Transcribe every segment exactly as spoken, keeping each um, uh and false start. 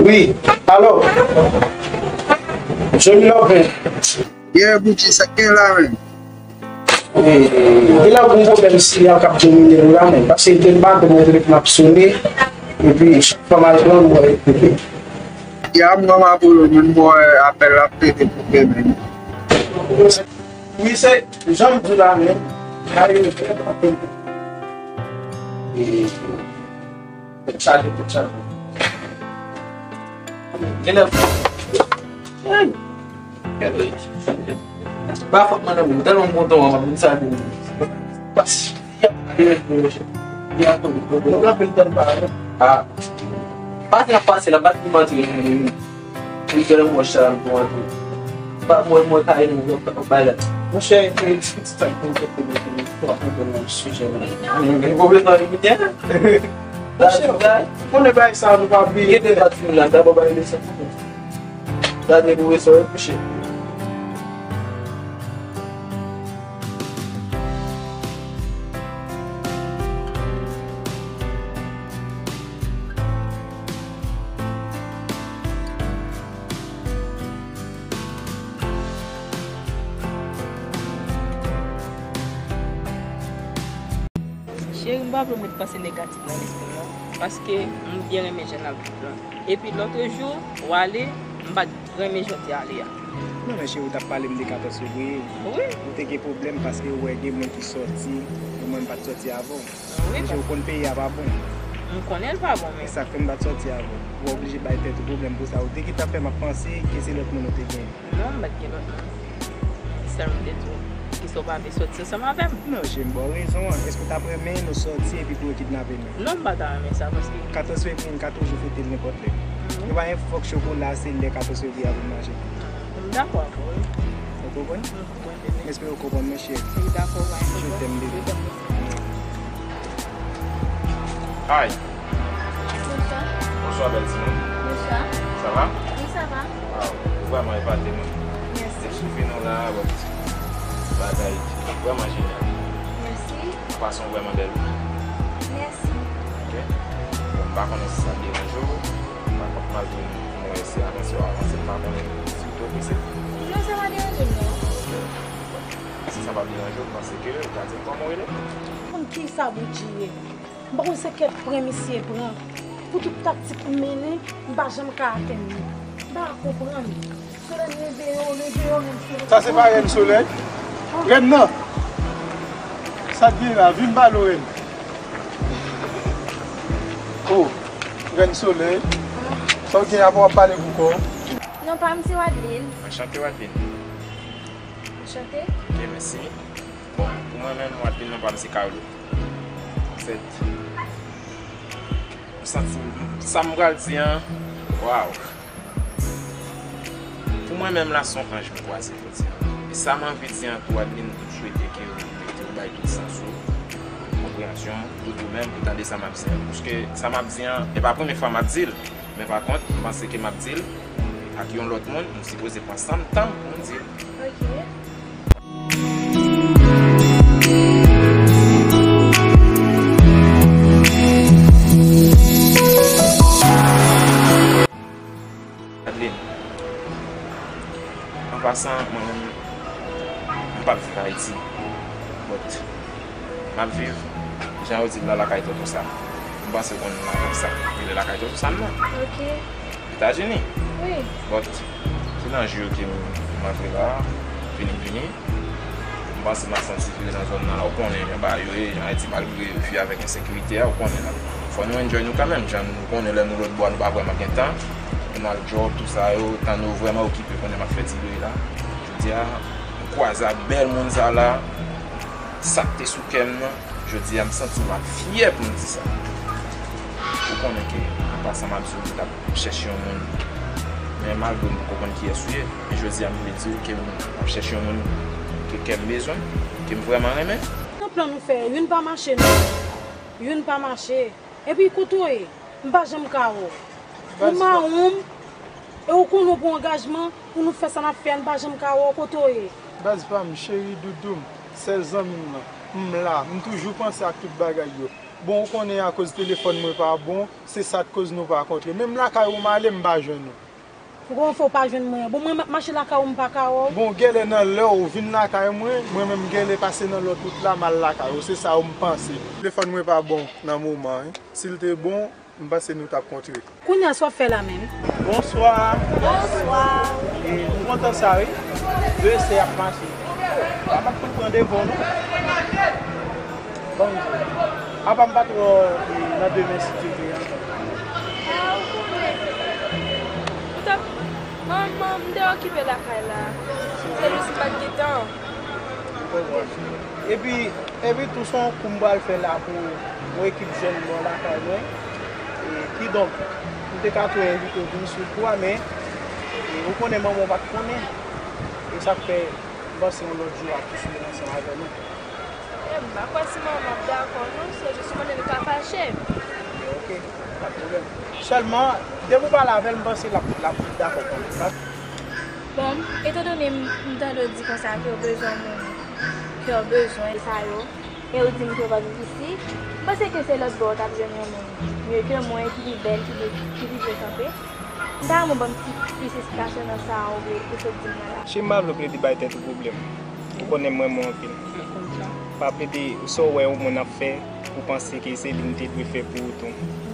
Wi, alo. Johnny Lopin. Yeah, Bouki, sa k gen la menm? Wi, gen la gon pwoblèm si a k ap domine nou la menm. Paske te maten mwen telefòn ap sone, epi chak fwa m al pran, m wè. Ya, m wè m ap rele, men m wè apèl la ap pete pou demen. Wi, se jan m di la menm. Kay yo vrèman pete. E, tèt chaje, tèt chaje. Genlè. Ay. Pa fòt mwen non, m tèlman kontan wè w, m salye w. Pas. Gen anpil tan pa. Ah. Pa gen pase la, pa gen manti. Li fè lè mwen chan pou antre. Pa mwen, mwen kay nou, bay la. Monchè, e ti pitit sa ki te mete nou pou aprann nan sijè la. Gen pwoblèm nan limyè. Monchè, konnen bagay sa nou pa bliye. Gen de bat fim la, dabò bay leson. Gade pou reso e kouche. Cheri, m pa vle w met panse negatif nan lespri m non, paske m byen renmen jan n ap viv lan. Epi lòtrejou, w ale, m pa t renmen jan w te ale a. Non, men cheri, w t ap pale m de katòz fevriye. Wi. Ou te gen pwoblèm paske ou wè gen moun ki sòti, e mwen m pa t sòti avè w. Wi, men cheri, ou konn peyi a pa bon. M konnen l pa bon, men. E sa k fè m pa t sòti avè w. Ou oblije bay tèt ou pwoblèm pou sa. Ou te gentan fè m ap panse ke se lòt moun ou te gen. Non, m pa t gen lòt moun. Sèl m te di w, kisa w pa vle sòti ansanm avè m? Non, cheri, m ba w rezon an. Èske w t ap renmen nou sòti epi pou yo kidnape nou? Non, m pa ta renmen sa, paske katòz fevriye, n ka toujou fete l nenpòt lè. Mhm. Nou pa gen fòk chokola, se lè katòz fevriye a pou n manje. M dakò avè w, wi. Ou konprann? M konprann, bebe. M espere w konprann mwen, cheri. M dakò, w pa gen pwoblèm. Je t'aime, bebe. Hi. Bonswa. Bonswa, bèl timoun. Bonswa. Sa va? Wi, sa va. Waw, ou vrèman epate mwen. Mèsi. Te swiv nou la, but bagay vrèman jenyal. Mèsi. Fason vrèman bèl wi. Mèsi. Ok. Bon, m pa konnen si sa deranje w. Pa kont, malgre m wè se avanse w avanse, m pa konnen si w twò prese. Non, sa pa deranje m, non. Ok. Si sa pa deranje w, m panse ke w ka di m kòman w rele. Konn kisa Boudji ye? M pa konn se kèk pran misye pran. Pou tout taktik m mennen, m pa janm ka atenn li. M pa konprann. Solèy leve yo, leve yo menm si yo. Sa se pa rèn Solèy? Rèn nan! Sa t gen la? Vin pale w, rèn. Oh, rèn Solèy. Sa w gen apa w ap pale pou kò w? Non pa m se Wadeline. Anchante, Wadeline. Anchante. Ok, mèsi. Bon, pou mwen menm, Wadeline, non pa m se Carlo. Ansèt, m santi m, sa m pral di an, waw. Pou mwen menm la, se yon anj m kwaze jodi an. E sa m anvi di an tou, Wadeline, m swete ke ou mete, ou bay tout sans ou, konpreyansyon, tout ou menm, pou tande sa m ap di an. Paske sa m ap di an, e pa premye fwa m ap di l. Men pa kont, m panse ke m ap di l ak yon lòt moun, m sipoze pran san m, tan m pou m di l. Ok. Adeline, an pasan, mwen menm, m p ap viv Ayiti. But, m ap viv, jan yo di l la, lakay Tonton Sam. M panse w konn lakay sa, rele lakay Tonton Sam nan. Ok. Etazini. Wi. But, se nan jou yo ke m, m antre la, vini m vini. M panse m ap santi vre nan zòn nan la, ou konnen jan bagay yo ye, jan Ayiti malgre fi avèk ensekirite a, ou konnen la. Fò nou enjoy nou kanmenm, jan nou konnen lè nou lòtbò a nou pa vrèman gen tan pou n al djòb, tout sa yo, tan nou vrèman okipe, konnen m ap fè ti vre la. Jodi a, m kwaze ak bèl moun sa la, sa k te sou kè m nan, jodi a m santi m ap fyè pou m di sa. Ou konnen ke an pasan m ap di w m t ap chèche yon moun, men malgre m poko konn kiyès ou ye, men jodi a m vle di w ke m ap chèche yon moun ke kè m bezwen, ke m vrèman renmen. Nan plan nou fè, youn pa mache non. Youn pa mache. Epi kote w ye? M pa janm ka wè w. Ou mawon m, e ou konnen w pran angajman pou nou fè sa n ap fè a, m pa janm ka wè w kote w ye. Baz pa m, cheri, doudou m, sèl zanmi m nan. M la, m toujou panse ak tout bagay yo. Bon, ou konnen akoz telefòn mwen pa bon, se sa k koz nou pa kontre. Menm lakay ou m ale, m pa jwenn ou. Ou konn fè w pa jwenn mwen an. Bon, mwen m ap mache lakay ou, m pa ka wè w. Bon, genlè nan lè w vin lakay mwen, mwen menm genlè pase nan lòt wout la, m al lakay ou. Se sa yo m panse. Telefòn mwen pa bon nan moman, wi. Si l te bon, m panse nou t ap kontre. Kounye a, sa w ap fè la menm? Bonswa. Bonswa. E, m kontan sa, wi. Mesye ap mache. Pa m ap tou pran devan w, non. Bon, apa m pa twò, e, nan demen si Dye vle an. Ah, ou konnen. Ou t ap, manman, m te okipe lakay la. Se jis m pa t gen tan. M konprann. Epi, epi tou se yon kou m pral fè la pou yon ekip jèn bò lakay mwen. E, kidonk, m te ka tou envite w vin sou kou a, men, e, ou konnen manman w pa t konnen. E sa k fè, m panse yon lòt jou w ap tou sou ansanm avè nou. E, m pa kwè si manman ap dakò, non. Se jis ou konnen li ka fache. Ok, pa t pwoblèm. Sèlman, depi w pale avè l, m panse l ap, l ap dakò kanmenm. Bon, etandone m, m tande w di konsa ke w bezwen moun, ke w bezwen sa yo, e w di m ke w pa vin isi, m panse ke se lòt bò w t ap jwenn yon moun mye ke mwen, ki pi bèl, ki pi, ki pi byen kanpe. M ta renmen w ban m ti, plis esplikasyon nan sa ou vle, ou sot di m nan la. Cheri, m pa vle w plede bay tèt ou pwoblèm. Ou konnen m renmen w anpil. M konn sa. Pa plede, sa w wè yon moun ap fè, ou panse ke se li m te dwe fè pou ou tou. M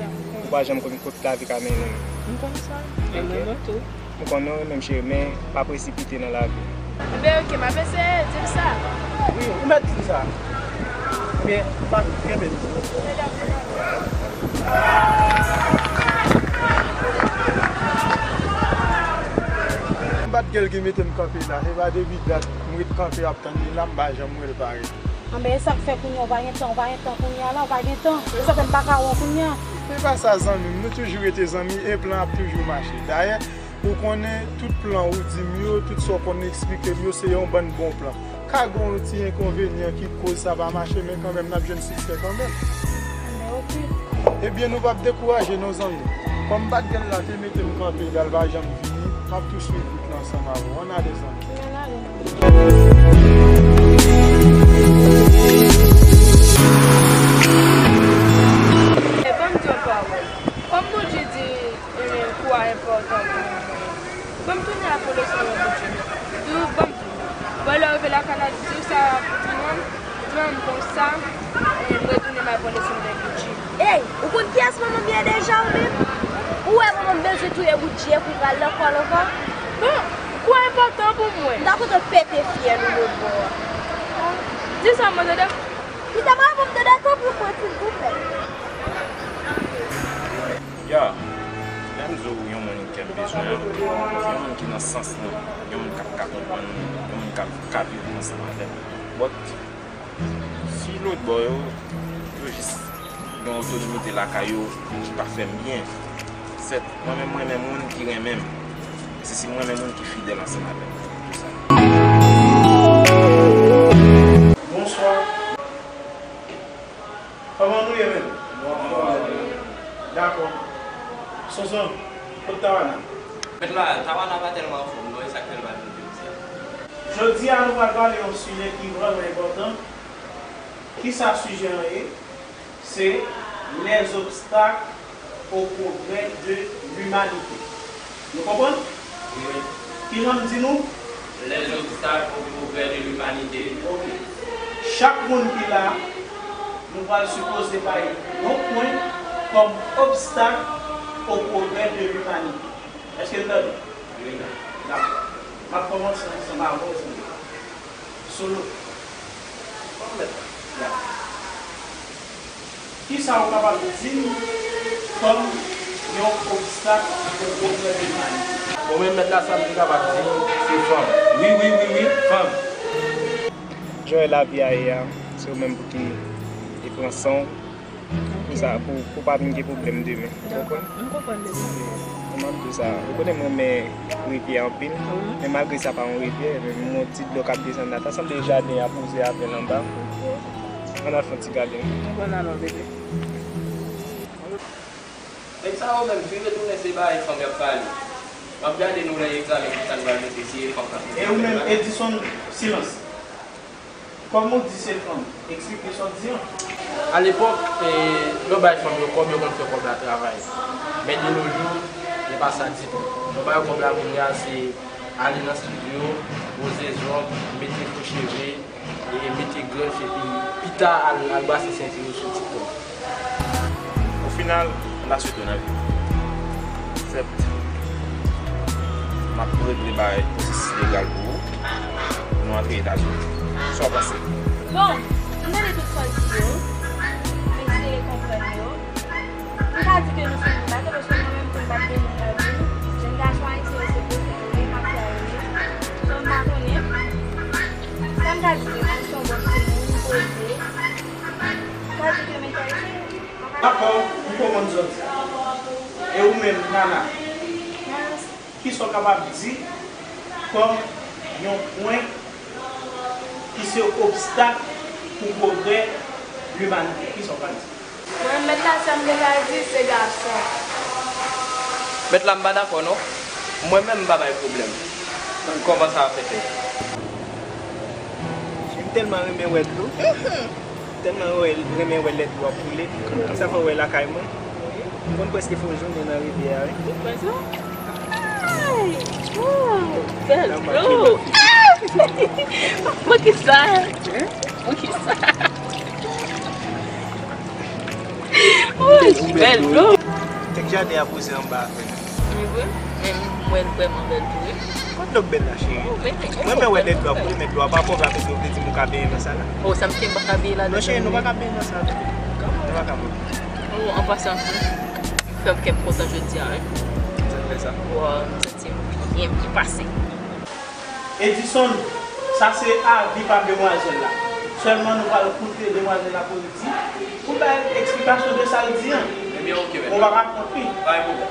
dakò. Ou pa janm konn kot lavi ka mennen w. M konn sa. E mwen menm tou. M konnen w menm cheri, men pa presipite nan lavi. Enben, ok, m ap eseye di l sa. Wi, ou mèt di l sa. Ebyen, pa kenbe l. M pa t gen l ki mete m kanpe la. Se pa depi dat m ret kanpe ap tann li la, m pa janm wè l parèt. Anben, e sa k fè kounye a w pa gen tan, w pa gen tan kounye a la, w pa gen tan. E sa fè m pa ka wè w kounye a. Se pa sa, zanmi m, nou toujou rete zanmi e plan ap toujou mache. Dayè, ou konnen tout plan ou di m yo, tout sa w konn eksplike m yo, se yon bann bon plan. Ka gen yon ti enkonvenyan ki koz sa pa mache, men kanmenm, n ap jwenn siksè kanmenm. Anben, ok. Ebyen, nou p ap dekouraje non, zanmi. Kòm m pa t gen l la, te mete m kanpe, egal pa janm vini, m ap tou swiv wout la ansanm avè w. Ann ale, zanmi. Ann ale. E ban m di yon pawòl. Kòm Boudji di, e, kou a enpòtan pou mwen. Ban m tounen ak yon leson nan Boudji. Di w, ban m di w. Bon, lè w rive lakay la, di w sa pou timoun. Di w konsa, e, m retounen m al pran leson nan Boudji. Ey, ou konn kiyès manman m ye deja ou menm? Ou wè manman m bezwen touye Boudji e pou pral lekòl ankò? Bon, kou a enpòtan pou mwen. M ta kontan pete fyèl ou lòt bò a. Di sa mwen tande. Pita m ap tande, tanpri mwen, silvouplè. Ya, lè m di w yon moun ke m bezwen an, yon moun ki nan sans lan, yon moun k ap ka konprann mwen, yon moun k ap ka viv ansanm avè m. But, si lòt bò yo, yo jis gen otonomite lakay yo ki pa fè m byen. Sèt, mwen menm, mwen renmen moun ki renmen m. Se si m renmen moun ki fidèl ansanm avè m. Bonswa. Kòman nou ye menm? Nou anfòm. Dakò. Sonson, kot Tawana? Mèt la, Tawana pa tèlman anfòm non, e sa k fè l pa vin jodi a. Jodi a, nou pral pale yon sijè ki vrèman enpòtan. Kisa sijè an ye? Se les obstacles au progrès de l'humanité. Nou konprann? Wi. Kijan m di nou? Les obstacles au progrès de l'humanité. Ok. Chak moun ki la, nou pral sipoze bay yon pwen kòm obstak au progrès de l'humanité. Èske n tande? Wi. Dakò. M ap kòmanse ansanm avè w, zanmi. Solo. Kòm mèt la. Ya. Kisa ou kapab di m kòm yon obstak o pwoblèm imanite? Bon, mwen menm la, sa m te kapab di, se fanm. Wi, wi, wi, wi, fanm. Jan lavi a ye a, se ou menm pou ki pran san w. Pou sa, pou, pou pa vin gen pwoblèm demen. Ou konprann? M konprann deja. Kòman m di w sa? Ou konnen mwen renmen revye anpil, men malgre sa pa yon revye, men m wè yon ti dlo k ap desann la. Ta sanble jaden a poze avè l anba. Ann al fè yon ti gade. Ann al non, bebe. Nèg sa yo menm, vire tounen se bagay fanm y ap pale. M ap gade nou lè egzamen ki sa n pral mete, si e fanm k ap mete. E ou menm, Edison, silans. Kòm ou di se fanm, eksplike sa w di an. Alepòk, e, yo bay fanm yo kòb, yo konn fè kòb la travay. Men de nos jours, se pa sa ditou. Yo ba yo kòb la kounye a, se ale nan estidyo, poze zong, mete fo cheve, e mete grèf, epi pita al, al brase senti yo sou TikTok. Ofinal, m pa swete w nan vi m. Sèt, m ap regle bagay pwosesis legal pou ou, pou nou antre Etazini. Sa w panse? Bon, m tande tout sa w di yo. M eseye konprann yo. M ka di ke nou se moun bato, paske mwen menm tou m pa t gen moun nan vi m. Jèn gason ayisyen yo se prefere, mafya yo ye. So m pa konnen. Sa m ka di ke mwen se yon bòn timoun poze. M ka di ke m enterese. Dakò, m konprann sa w di. E ou menm, Nana? Kisa w kapab di kòm yon pwen ki se obstak pou pwogrè limanite? Kisa w ka di? Mwen, mèt la, sa m te ka di, se gason. Mèt la, m pa dakò, non. Mwen menm, m pa bay pwoblèm. Kòman sa ap fè fèt? M tèlman renmen wè dlo. Tèlman wè, renmen wè lèt dlo ap koule. Sa fè w wè lakay mwen. M konn prèske fè yon jounen nan rivyè a, wi. Ou kwè sa? Ay! Woo! Bèl dlo! Poukisa? Poukisa? Woy, bèl dlo! Kèk jaden a poze anba a, frè. Li vre? Men mwen vrèman bèl tou, wi. Kot dlo k bèl la, cheri? Oh, men, men, mwen, men wè lè dlo ap koule, men dlo a pa pwòp, sa vle di w vle di m ou ka benyen nan sa la? Oh, sa m fè m pa ka benyen ladan. Non, cheri, nou pa ka benyen nan sa la. Kòman? Nou pa ka, non. Oh, an pasan, wi. Fè m kè m kontan jodi a, wi. Sa k fè sa? Wow, m santi m byen, byen pase. Edison, sa se avi pa demwazèl la. Sèlman nou pral koute demwazèl la pou l di, pou l bay eksplikasyon de sa l di an. Ebyen, oke, mèt. Ou pa ka kont li. Pa gen pwoblèm.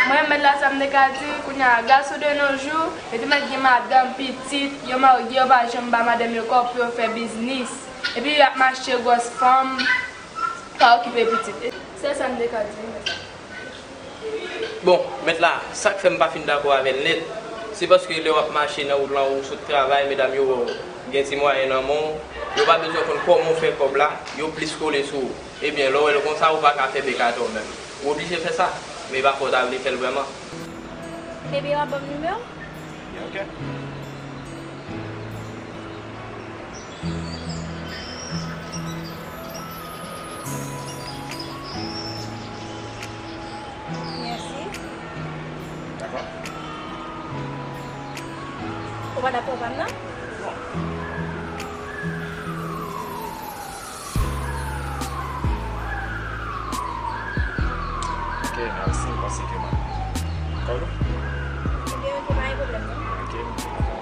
Mwen, mèt la, sa m te ka di, kounye a, gason de nos jours, yo te mèt gen madanm, pitit, yo marye, yo pa janm ba madanm yo kòb pou yo fè biznis. Epi y ap mache gwòs fanm, pa okipe pitit. Se sa m te ka di, mèt la. Bon, mèt la, sa k fè m pa fin dakò avè l nèt, se paske lè w ap mache nan wout lan, ou sot travay, medam yo wè w gen ti mwayen nan men w, yo pa bezwen konn kòman w fè kòb la, yo plis kole sou ou. Ebyen, lè w wè l konsa, ou pa ka fè bèk atè w menm. Ou oblije fè sa, men e pa fò w ta vle fè l vrèman. Ebyen, w ap ban m nimewo w? Ebyen, oke. Mèsi. Dakò. Ou pa dakò pa m nan? Non. Ok, mèsi, m panse ke m ap. Dakò, non? Ok, ok, pa gen pwoblèm, non. Ok, dakò.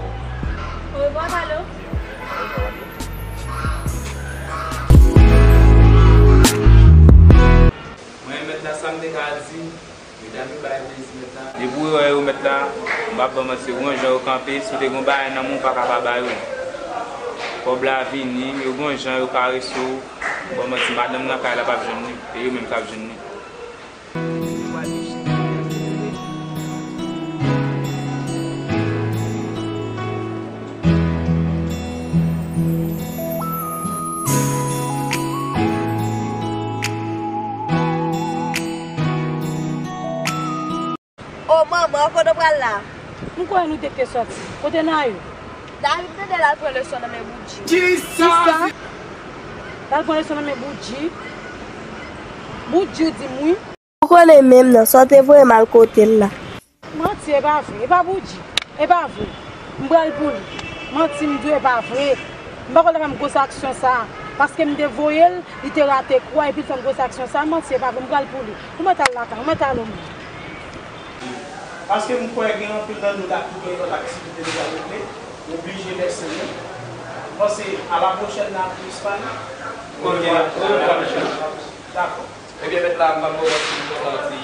Orevwa, Carlo. Ok, ok. Orevwa, Carlo. Mwen, mèt la, sa m te ka di, medam yo bay plezi mèt la. Depi w wè yo mèt la, m p ap ba w manti, yo gon jan yo kanpe, si w te gon bagay nan men w, ou pa ka pa ba yo. Kòb la vini, yo gon jan yo karese w, ba w manti, madanm nan kay la p ap jwenn li, e yo menm k ap jwenn li. O manman, kote w pral la? M kwè nou te te sòti. Kote Nayou? David mande l al pran leson nan men Boudji. Kisa? L al pran leson nan men Boudji. Boudji di m wi. Ou konnen menm nan, sa w te voye m al kote l la. Manti, e pa vre, e pa Boudji, e pa vre. M pral pou li. Manti m di w, e pa vre. M pa konn lè fè m gwo aksyon sa a, paske m te voye l, li te rate kou a, epi l fè m gwo aksyon sa a, manti, e pa vre, m pral pou li. Ou mèt al lakay, ou mèt al omwen. Paske m kwè gen anpil nan nou la ki gen lòt aktivite nou pral regle, nou oblije lèse nou. M panse, a la pwochèn, n a plis pale. Ok, dakò. Ebyen, mèt la, m pa kwè si m kontan ti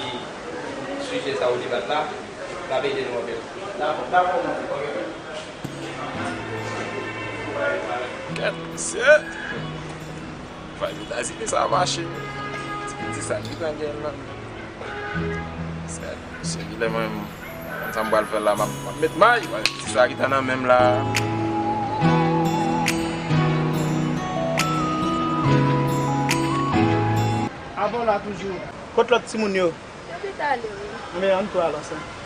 sijè sa ou debat la, l ap ede nou anpil. Dakò, dakò, mwen. Ok, mèt. Kèt, mesye. Vay Etazini sa mache. Ti piti sa ki nan gen l lan. Mesye, mesye, kilè mwen menm. Konn sa m pral fè la, m ap, m ap met may, m ap met sa ki ta nan men m la. Avan la toujou. Kot lòt timoun yo? Yo tout ale, wi. Anben, ann tou al ansanm.